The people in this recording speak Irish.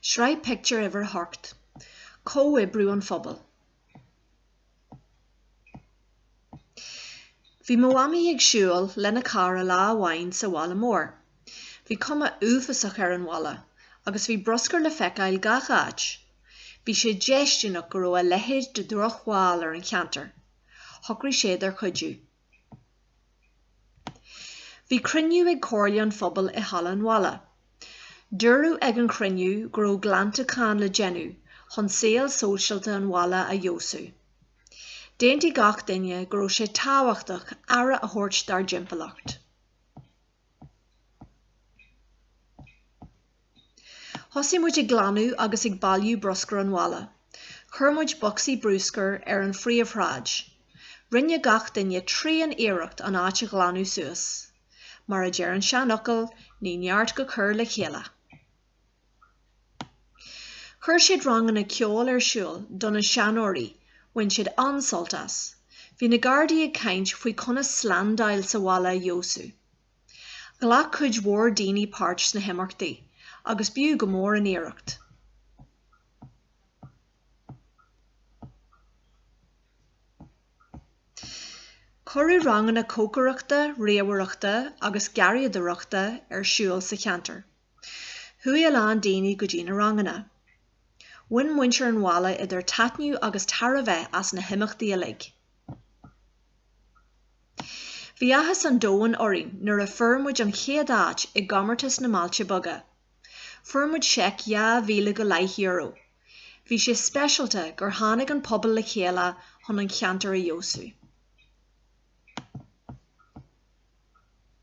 Sraith pictiúr uimhir 8. Comhoibriú an phobail. Bhí mo mhamaí ag siúl lena cara lá amháin sa bhaile mór. Bhí cuma uafásach ar an bhaile agus bhí bruscar le feiceáil gach áit. Bhí sé déistineach go raibh a leithéid de dhrochbhail ar an cheantar. Shocraigh siad ar chuidiú. Bhí cruinniú ag Comhairle an Phobail i Halla an Bhaile. Dúradh ag an chruinniú go raibh glantachán le déanamh chun saol sóisialta an bhaile a fheabhsú. D'aontaigh gach duine go raibh sé tábhachtach aire a thabhairt dár dtimpeallacht. Thosaigh muid ag glanadh agus ag bailiú bruscar an bhaile. Chuir muid bocsaí bruscair ar an phríomhshráid. Rinne gach duine tréan-iarracht an áit a ghlanadh suas. Mar a deir an seanfhocal, ní neart go cur le chéile. Chuir siad ranganna ceoil ar siúl do na seanóirí, bhain siad an-sult as. Bhí na Gardaí ag caint faoi conas slándáil sa bhaile a fheabhsú. Ghlac cuid mhór daoine páirt sna himeachtaí agus b'fhiú go mór an iarracht. Cuireadh ranganna cócaireachta, ríomhaireachta agus garraíodóireachta ar siúl sa cheantar. Chuaigh a lán daoine go dtí na ranganna. Bhain muintir an bhaile idir taitneamh agus tairbhe as na himeachtaí uilig. Bhí áthas an domhain orainn nuair a fuair muid an chéad áit i gcomórtas na mBailte Beaga. Fuair muid seic 2,000 go leith euro. Bhí sé speisialta gur tháinig an pobal le chéile chun an cheantar a fheabhsú.